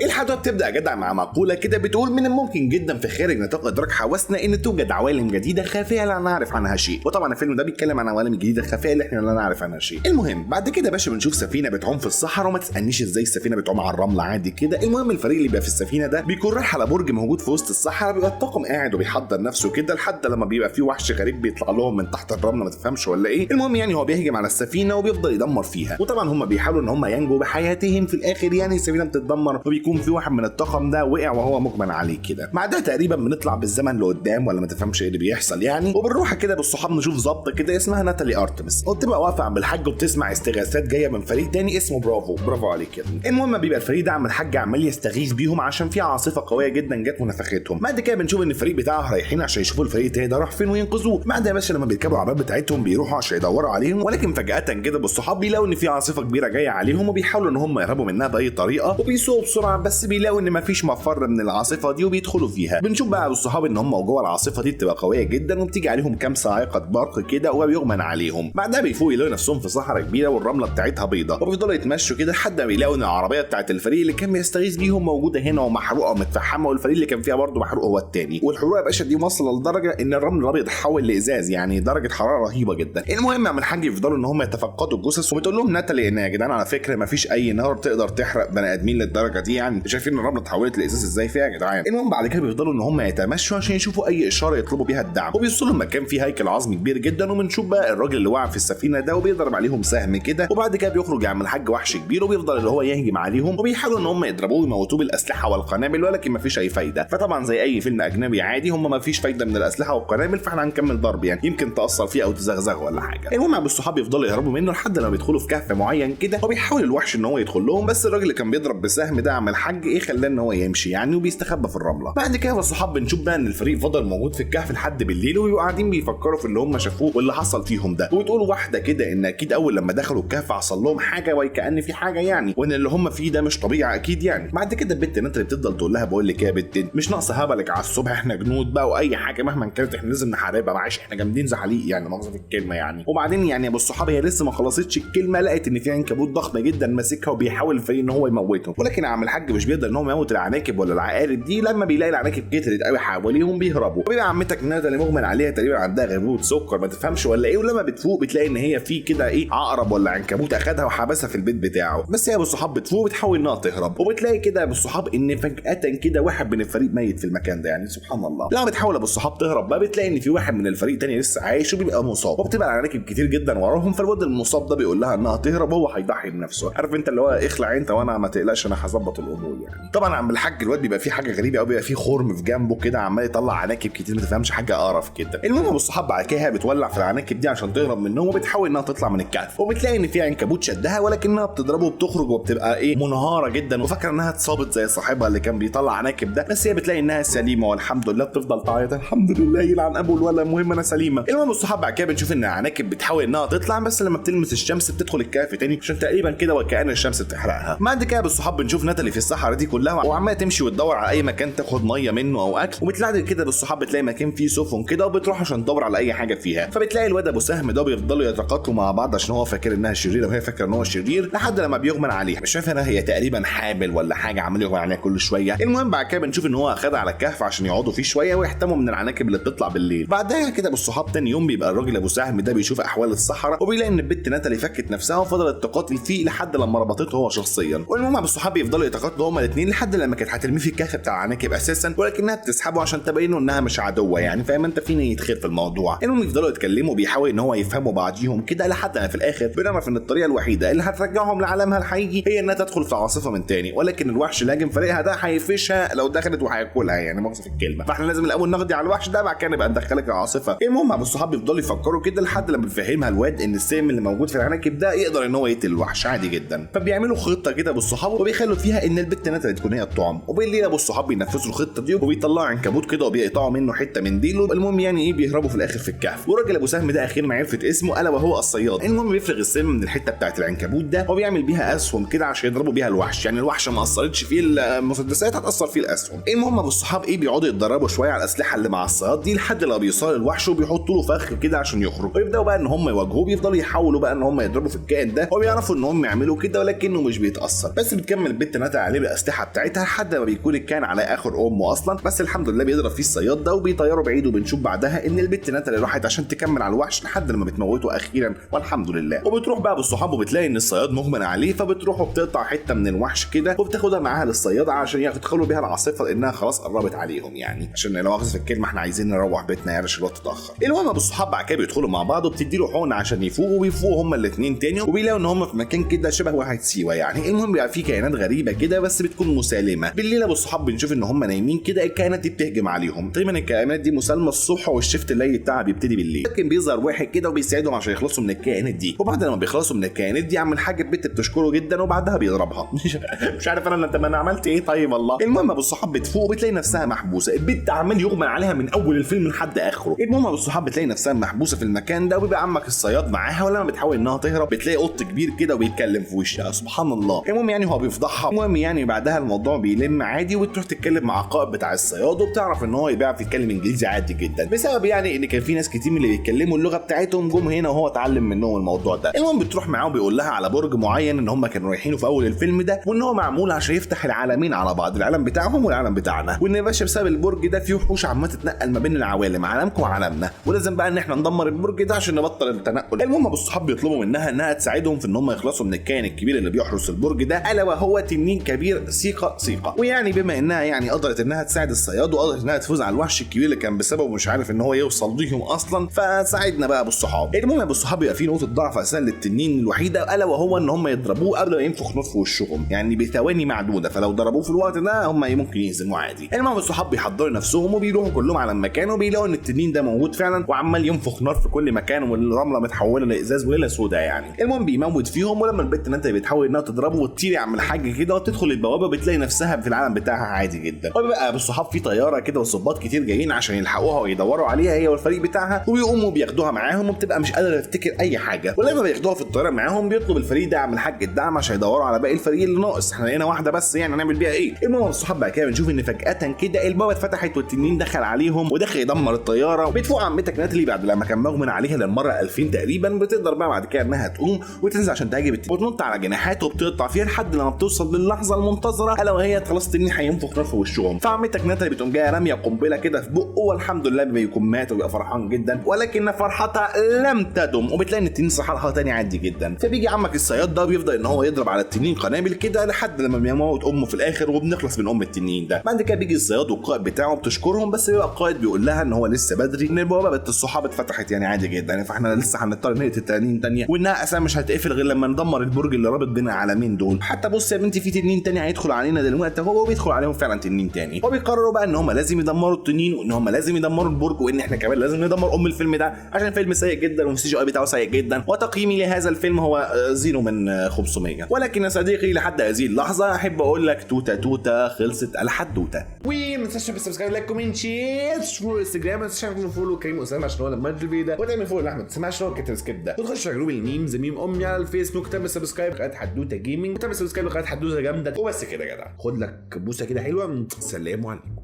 الحدوتة بتبدا يا جدع مع مقولة كده بتقول من الممكن جدا في خارج نطاق ادراك حواسنا ان توجد عوالم جديدة خافية لا نعرف عنها شيء. وطبعا الفيلم ده بيتكلم عن عوالم جديدة خافية اللي احنا لا نعرف عنها شيء. المهم بعد كده يا باشا بنشوف سفينة بتعوم في الصحراء، وما تسالنيش ازاي السفينة بتعوم على الرمل عادي كده. المهم الفريق اللي بيبقى في السفينة ده بيكون رايح على برج موجود في وسط الصحراء، بيبقى الطاقم قاعد وبيحضر نفسه كده لحد لما بيبقى في وحش غريب بيطلع لهم من تحت الرملة، ما تفهمش ولا ايه. المهم يعني هو بيهجم على السفينة وبيفضل يدمر فيها، وطبعا هم بيحاولوا ان هم ينجوا بحياتهم. في الاخر يعني السفينة بتتدمر وبيكون في واحد من الطاقم ده وقع وهو مغمى عليه كده. بعدها تقريبا بنطلع بالزمن لقدام ولا ما تفهمش ايه اللي بيحصل يعني، وبنروح كده بالصحاب نشوف ظابطة كده اسمها ناتالي ارتمس، وبتبقى واقفة عند الحاج وبتسمع استغاثات جاية من فريق تاني اسمه برافو. برافو عليك يا ابني. المهم بيبقى الفريق ده عم الحاج عمال يستغيث بيهم عشان في عاصفة قوية جدا جت ونفختهم. بعد كده بنشوف ان الفريق بتاعها رايحين عشان يشوفوا الفريق التاني ده راح فين وينقذوه. بعد يا باشا لما بيركبوا العربيات بتاعتهم بيروحوا عشان يدوروا عليهم، ولكن فجاة كده بالصحاب بيلاقوا ان في عاصفة كبيرة جاية عليهم وبيحاولوا ان هم يهربوا منها باي طريقه وبيسوقوا بسرعة، بس بيلاقوا ان مفيش مفر من العاصفة دي وبيدخلوا فيها. بنشوف بقى بالصحاب ان هم جوه العاصفة دي بتبقى قوية جدا وبتيجي عليهم كام صاعقة برق كده وبيغمى عليهم. بعدها بيفوقوا يلاقوا نفسهم في صحراء كبيرة والرمله بتاعتها بيضة، وبيفضلوا يتمشوا كده لحد ما بيلاقوا ان العربية بتاعت الفريق اللي كان بيستغيث بيهم موجودة هنا ومحروقه ومتفحمه، والفريق اللي كان فيها برضه محروق هو التاني. والحروق يا باشا دي واصله لدرجة ان الرمل الابيض اتحول لازاز، يعني درجه حرارة رهيبة جدا. المهم عم الحاج يفضلوا ان هم يتفقدوا الجثث، وبتقول لهم ناتالي ان يا جدعان على فكرة مفيش اي نار تقدر تحرق بني ادمين للدرجة دي، يعني شايفين الرملة اتحولت لازاز ازاي فيها يا جدعان. المهم بعد كده بيفضلوا ان هم يتمشوا عشان يشوفوا اي اشارة يطلبوا بيها الدعم، وبيوصلوا لمكان فيه هيكل عظمي كبير جدا، وبنشوف بقى الراجل اللي وقع في السفينة ده وبيضرب عليهم سهم كده. وبعد كده بيخرج يعمل حاج وحش كبير وبيفضل اللي هو يهجم عليهم، وبيحاولوا ان هم يضربوه ويموتوه بالاسلحة والقنابل، ولكن مفيش اي فايده. فطبعا زي اي فيلم اجنبي عادي هم مفيش فايده من الاسلحة والقنابل، فاحنا هنكمل ضرب يعني يمكن تاثر فيه او تزغزغه ولا حاجة. المهم ابو الصحاب يفضلوا يهربوا منه لحد لما بيدخلوا في كهف معين كده، وبيحاول الوحش ان هو يدخل لهم، بس الراجل اللي كان بيضرب بسهم ده عمل حاج ايه خلاه ان هو يمشي يعني وبيستخبى في الرملة. بعد كده الصحاب بنشوف بقى ان الفريق فضل موجود في الكهف لحد بالليل، وبيبقوا قاعدين بيفكروا في اللي هم شافوه واللي حصل فيهم ده، وبتقول واحدة كده ان اكيد اول لما دخلوا الكهف حصل لهم حاجة وكأن في حاجة يعني، وان اللي هم فيه ده مش طبيعي اكيد يعني. بعد كده البت ناتالي بتفضل تقول لها بقول لك يا بت مش ناقصه هبلك على الصبح، احنا جنود بقى واي حاجة مهما كانت احنا لازم نحاربها، معلش احنا جامدين زعليق يعني مؤاخذة في الكلمة يعني. وبعدين يعني ابو الصحاب هي لسه ما خلصتش الكلمة لقت ان في عنكبوت ضخم جدا ماسكها وبيحاول الفريق ان هو يموته، ولكن عم الحاج مش بيقدر ان هو يموت العناكب ولا العقارب دي. لما بيلاقي العناكب كترت قوي حواليهم بيهربوا، وبيبقى عمتك ناتالي مغمى عليها تقريبا عندها غيبوبة سكر ما تفهمش ولا ايه، ولما بتفوق بتلاقي ان هي في كده ايه عقرب ولا عنكبوت اخدها وحبسها في البيت بتاعه. بس هي بالصحاب بتفوق وبتحاول انها تهرب، وبتلاقي كده بالصحاب ان فجاة كده واحد من الفريق ميت في المكان ده يعني سبحان الله. لما بتحاول ابو الصحاب تهرب بقى بتلاقي ان في واحد من الفريق تاني لسه عايش وبيبقى مصاب، وبتبقى العناكب كتير جدا وراهم، فالواد المصاب ده بيقول لها انها تهرب وهو هيضحي بنفسه، عارف انت اللي هو اخلع انت وانا ما تقلقش انا هظبط الامور يعني. طبعا عم الحاج الواد بيبقى فيه حاجة غريبة قوي، بيبقى فيه خرم في جنبه كده عمال يطلع عناكب كتير ما تفهمش حاجة قرف كده. المهم ابو الصحاب بعد كده بتولع في العناكب دي عشان تهرب منهم، وبتحاول انها تطلع من الكهف، وبتلاقي ان في عنكبوت شدها ولكنها بتضربه وبتخرج وبتبقى ايه منهاره جدا وفاكره انها اتصابت زي صاحبها اللي كان بيطلع عناكب ده، بس هي بتلاقي انها سليمة والحمد لله، بتفضل تعيط الحمد لله يلعن ابو الولد المهم انا سليمة. المهم الصحاب بعد كده بنشوف ان العناكب بتحاول انها تطلع، بس لما بتلمس الشمس بتدخل الكهف تاني عشان تقريبا كده وكأن الشمس بتحرقها. بعد كده بالصحاب بنشوف ناتالي في الصحراء دي كلها وعماله تمشي وتدور على اي مكان تاخد مية منه او اكل، وبتلاقي كده بالصحاب بتلاقي مكان فيه سفن كده وبتروح عشان تدور على اي حاجة فيها، فبتلاقي الواد ابو سهم ده بيفضلوا يتقاتلوا مع بعض عشان هو فاكر انها شريرة وهي فاكره ان هو شرير، لحد لما بيغمى عليها مش عارف انا هي تقريبا حامل ولا حاجة عمال يغمى عليها كل شوية. المهم بعد كده بنشوف ان هو اخدها على الكهف عشان يقعدوا فيه شوية ويحتموا من العناكب اللي بتطلع بالليل. بعدها كده بالصحاب تاني يوم بيبقى الراجل ابو سهم ده بيشوف احوال الصحراء وبيلاقي ان البت ناتالي فكت نفسها وفضلت تقاتل فيه لحد لما ربطته هو شخصيا. والمهم بالصحاب بيفضلوا يتقاتلوا هما الاثنين لحد لما كانت هترميه في الكهف بتاع العناكب اساسا، ولكنها بتسحبه عشان تبينه انها مش عدوه يعني فاهم انت في نيه خير في الموضوع. المهم يفضلوا يتكلموا وبيحاول ان هو يفهموا بعضيهم كده لحد ما في الاخر بنعرف ان الطريقة الوحيدة اللي هترجعهم لعالمها الحقيقي هي انها تدخل في عاصفة من تاني، ولكن الوحش اللي هاجم فريقها ده هيفشها لو دخلت وهياكلها يعني مؤاخذة في الكلمة، فاحنا لازم الاول نقضي على الوحش ده بعد كده نبقى ندخلك العاصفة. المهم ابو الصحاب بيفضلوا يفكروا كده لحد لما بيفهمها الواد ان السم اللي موجود في العناكب ده يقدر ان هو يقتل الوحش عادي جدا، فبيعملوا خطه كده بالصحاب وبيخلوا فيها ان البت ناتالي تكون هي الطعم. وبالليل ابو الصحاب بينفذوا الخطة دي وبيطلعوا عنكبوت كده وبيقطعوا منه حتة من ديله. المهم يعني ايه بيهربوا في الاخر في الكهف، والراجل ابو سهم ده اخيرا عرفت اسمه الا وهو الصياد. المهم بيفرغ السم من الحتة بتاعت العنكبوت ده وبيعمل بيها اسهم كده عشان يضربوا بيها الوحش، يعني الوحش ما اثرتش فيه المسدسات هتاثر فيه الاسهم. المهم ابو الصحاب ايه بيقعدوا يتدربوا شوية على الاسلحة اللي مع الصياد دي لحد لما بيوصلوا الوحش وبيحطوا له فخ كده عشان يخرج، ويبداوا بقى ان هم يواجهوه، بيفضلوا يحاولوا بقى ان هم يضربوا في الكائن ده وبيعرفوا ان هم يعملوا كده ولكنه مش بيتاثر. بس بتكمل البت ناتا عليه بالاسلحة بتاعتها لحد ما بيكون كان على اخر امه اصلا، بس الحمد لله بيضرب فيه الصياد ده وبيطيره بعيد. وبنشوف بعدها ان البت ناتالي راحت عشان تكمل على الوحش لحد لما بتموته اخيرا والحمد لله. وبتروح بقى بالصحاب وبتلاقي ان الصياد مغمى عليه، فبتروح وبتقطع حتة من الوحش كده وبتاخدها معاها للصياد عشان يدخلوا بيها العاصفة لانها خلاص قربت عليهم، يعني عشان لو مؤاخذة في الكلمة احنا عايزين نروح بيتنا يعني عشان الوقت اتاخر. المهم ابو الصحاب بعد كده بيدخلوا مع بعض وبتدي له حقن عشان يفوقوا، وبيفوقوا هما الاثنين تاني وبيلاقوا ان هما في مكان كده شبه واحد سيوه يعني. المهم بيبقى في كائنات غريبة كده بس بتكون مسالمه. بالليل ابو الصحاب بنشوف ان هما نايمين كده الكائنات دي بتهجم عليهم. تقريبا الكائنات دي مسالمه الصبح وال shift الليلي بتاعها بيبتدي بالليل، لكن بيظهر واحد كده وبيساعدهم عشان يخلصوا من الكائنات دي. وبعد لما بيخلصوا من الكائنات دي عم الحاج البت بتشكره جدا وبعدها بيضربها. مش عارف انا انت ما انا عملت ايه طيب والله. المهم ابو الصحاب بتفوق وبتلاقي نفسها محبوسة، البت عمال يغمى عليها من اول الفيلم لحد اخره. المهم ابو الصحاب بتلاقي نفسها محبوسة في المكان ده وبيبقى عمك الصياد معاها، ولما بتحاول انها تهرب بتلاقي قط كبير كده وبيتكلم في وشها سبحان الله. المهم يعني هو بيفضحها. المهم يعني بعدها الموضوع بيلم عادي وتروح تتكلم مع القائد بتاع الصياد وبتعرف ان هو بيعرف يتكلم انجليزي عادي جدا، بسبب يعني ان كان في ناس كتير من اللي بيتكلموا اللغة بتاعتهم جم هنا وهو اتعلم منهم الموضوع ده. المهم بتروح معاه وبيقول لها على برج معين ان هم كانوا رايحينه في اول الفيلم ده، وان هو معمول عشان يفتح العالمين على بعض، العالم بتاعهم والعالم بتاعنا، وان يا باشا بسبب البرج ده في وحوش عماله تتنقل ما بين العوالم، عالمكم وعالمنا، ولازم بقى ان احنا ندمر البرج ده عشان نبطل التنقل. المهم ابو الصحاب بيطلبوا منها انها تساعدهم في ان هم يخلصوا من الكائن الكبير اللي بيحرس البرج ده، الا وهو تنين كبير سيقه سيقه. ويعني بما انها يعني قدرت انها تساعد الصياد وقدرت انها تفوز على الوحش الكبير اللي كان بسببه مش عارف ان هو يوصل ليهم اصلا، فساعدنا بقى ابو الصحاب. المهم ابو الصحاب بيبقى فيه نقطة ضعف اساسا للتنين الوحيدة، الا وهو ان هم يضربوه قبل ما ينفخ نار في وشهم، يعني بثواني معدودة، فلو ضربوه في الوقت ده هم ممكن يهزموه عادي. المهم الصحاب بيحضروا نفسهم وبيروحوا كلهم على المكان وبيلاقوا ان التنين ده موجود فعلا وعمال ينفخ نار في كل مكان والرمله متحوله لازاز وليلة سودا يعني. المهم بيموت فيهم، ولما البت نانتا بتحاول انها تضربه وتطير يعمل حاجة كده وتدخل البوابة بتلاقي نفسها في العالم بتاعها عادي جدا. وبيبقى ابو الصحاب في طيارة كده وظباط كتير جايين عشان يلحقوها ويدوروا عليها هي والفريق بتاعها، وبيقوموا بياخدوها معاهم وبتبقى مش قادرة تفتكر اي حاجة. ولما بياخدوها في الطيارة معاهم بيطلب الفريق ده عم الحاج الدعم عشان يدوروا على باقي الفريق اللي ناقص، احنا لقينا واحدة بس يعني هنعمل بيها ايه؟ المهم الصحاب بقى كده بنشوف ان فجاة كده البوابة اتفتحت والتنين دخل عليهم ودخل يدمر الطيارة. وبتفوق عمتك ناتلي بعد لما كان مغمى عليها للمرة 2000 تقريبا، بتقدر بقى بعد كده انها تقوم وتنزل عشان تهاجم التنين وتنط على جناحاته وبتقطع فيها لحد لما بتوصل للحظة المنتظره، الا وهي خلاص التنين هينفخ نار في وشهم. فعمتك ناتلي بتقوم جاية راميه قنبلة كده في بقه والحمد لله بيكون مات وبيبقى فرحان جدا، ولكن فرحتها لم تدم وبتلاقي ان التنين صحى لها تاني عادي جدا. فبيجي عمك الصياد ده بيفضل ان هو يضرب على التنين قنابل كده لحد لما بيموت امه في الاخر وبنخلص من ام التنين ده. بعد كده بيجي الصياد والقائد بتاعه بتشكرهم، بس بيبقى القائد بيقول لها ان هو لسه بدري، ان البوابة بنت الصحاب اتفتحت يعني عادي جدا يعني، فاحنا لسه هنضطر نقتل تنين تانية، وانها اساسا مش هتقفل غير لما ندمر البرج اللي رابط بين العالمين دول. حتى بص يا بنتي في تنين تاني هيدخل علينا دلوقتي اهو، وبيدخل عليهم فعلا تنين تاني. وبيقرروا بقى ان هم لازم يدمروا التنين وان هم لازم يدمروا البرج وان احنا كمان لازم ندمر ام الفيلم ده عشان الفيلم سيء جدا وال CGI بتاعه سيء جدا. وتقييمي لهذا الفيلم هو 0 من 500. ولكن يا صديقي لحد هذه اللحظة احب اقول لك توته توته خلصت الحدوتة. وما تنساش ت subscribe like comment share follow انستجرام، ما تنساش تعمل follow كريم اسامة عشان هو لما الفيديو ده، وتعمل follow لاحمد سامع عشان هو كاتب سكريبت ده، وتخش على group ال memes meme امي على الفيسبوك، تعمل subscribe قناة حدوتة gaming، وتعمل subscribe لقناه حدوتة جامدة. وبس كده يا جدع، خد لك بوسه كده حلوة، سلام عليكم.